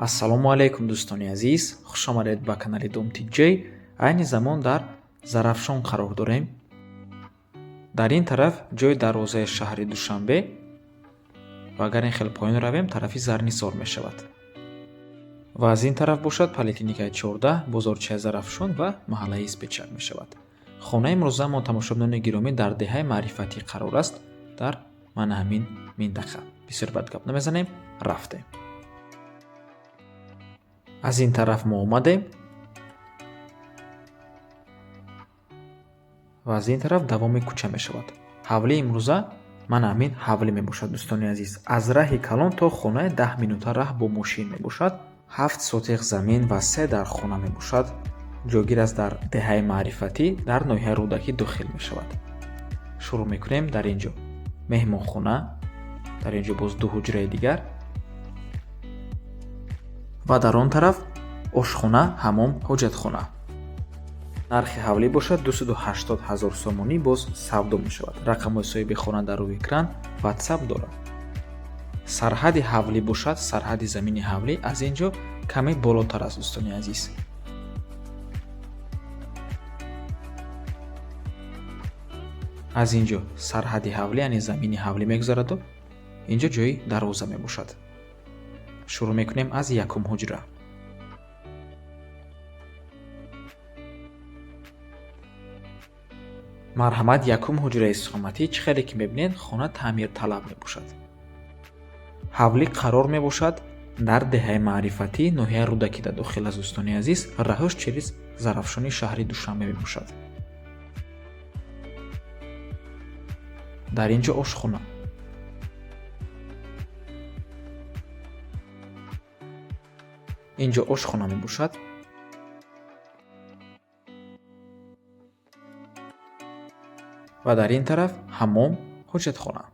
Ассалому алайкум, дӯстони азиз, хуш омадед ба канали Дом TJ. Айни замон дар Зарафшон қарор дорем. Дар ин тараф ҷои дарвозаи шаҳри Душанбе ва агар ин хел поён равем, тарафи Зарнисор мешавад. Ва аз ин тараф бошад поликлиникаи 14, бозорчаи Зарафшон ва маҳаллаи Испечак мешавад. Хонаи имрӯзаамон, тамошобинони гиромӣ, дар деҳаи Маърифатӣ қарор аст, дар мана ҳамин минтақа. Бисёр бад гап намезанем, рафтем. Аз ин тараф мо омадем ва аз ин тараф давоми кӯча мешавад. Ҳавлии имрӯза мана ҳамин ҳавлӣ мебошад, дӯстони азиз. Аз раҳи калон то хона 10 минута раҳ бо мошин мебошад. 7 сотиқ замин ва 3 дархона мебошад. Ҷойгир аст дар деҳаи Маърифатӣ, дар ноҳияи Рӯдакӣ дохил мешавад. Шурӯъ мекунем. Дар ин ҷо меҳмонхона, дар ин ҷо боз ду ҳуҷраи дигар ва дар он тараф ошхона, ҳамом, ҳоҷатхона. Нархи ҳавлӣ бошад 280 ҳазор сомонӣ, боз савдо мешавад. Рақамҳои соҳиби хона дар рӯи экран, ватсап дорад. Сарҳади ҳавлӣ бошад, сарҳади замини ҳавлӣ аз ин ҷо каме болотар аст, дӯстони азиз. Аз ин ҷо сарҳади ҳавлӣ, яъне замини ҳавлӣ мегузараду ин ҷо ҷои дарвоза мебошад. Шурӯъ мекунем аз якум ҳуҷра. Марҳамат, якум ҳуҷраи истиқоматӣ. Чӣ хеле ки мебинед, хона таъмирталаб мебошад. Ҳавлӣ қарор мебошад дар деҳаи Маърифатӣ, ноҳияи Рӯдакида дохил аст, дӯстони азиз. Раҳош через Зарафшони шаҳри Душанбе мебошад. Дар ин ҷо ошхона. Ин ҷо ошхона мебошад. Ва дар ин тараф ҳамом, ҳоҷатхона.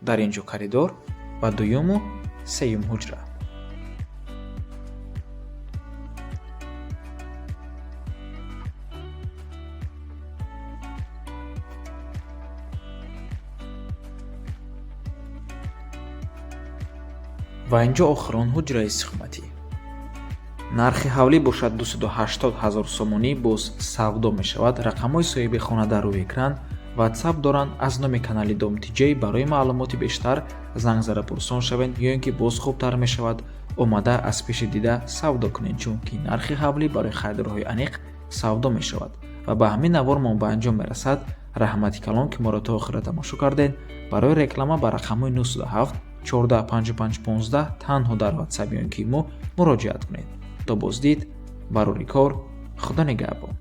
Дар ин ҷо коридор ва дуюму сеюм ҳуҷра. Ва ин ҷо охирон ҳуҷраи истиқоматӣ. Нархи ҳавлӣ бошад 280 ҳазор сомонӣ, боз савдо мешавад. Рақамҳои соҳиби хона дар рӯи экран, ватсап доранд. Аз номи канали Дом TJ барои маълумоти бештар занг зада пурсон шавед, ё ин ки боз хубтар мешавад омада аз пеши дида савдо кунед, чунки нархи ҳавлӣ барои харидорҳои аниқ савдо мешавад. Ва ба ҳамин навор мо ба анҷом мерасад. Раҳмати калон, ки моро то охира тамошо кардед. Барои реклама ба рақамҳои 907 14 55 15 танҳо дар ватсап ё ин ки мо муроҷиат кунед. То боздид, барори кор, Худо нигаҳбон.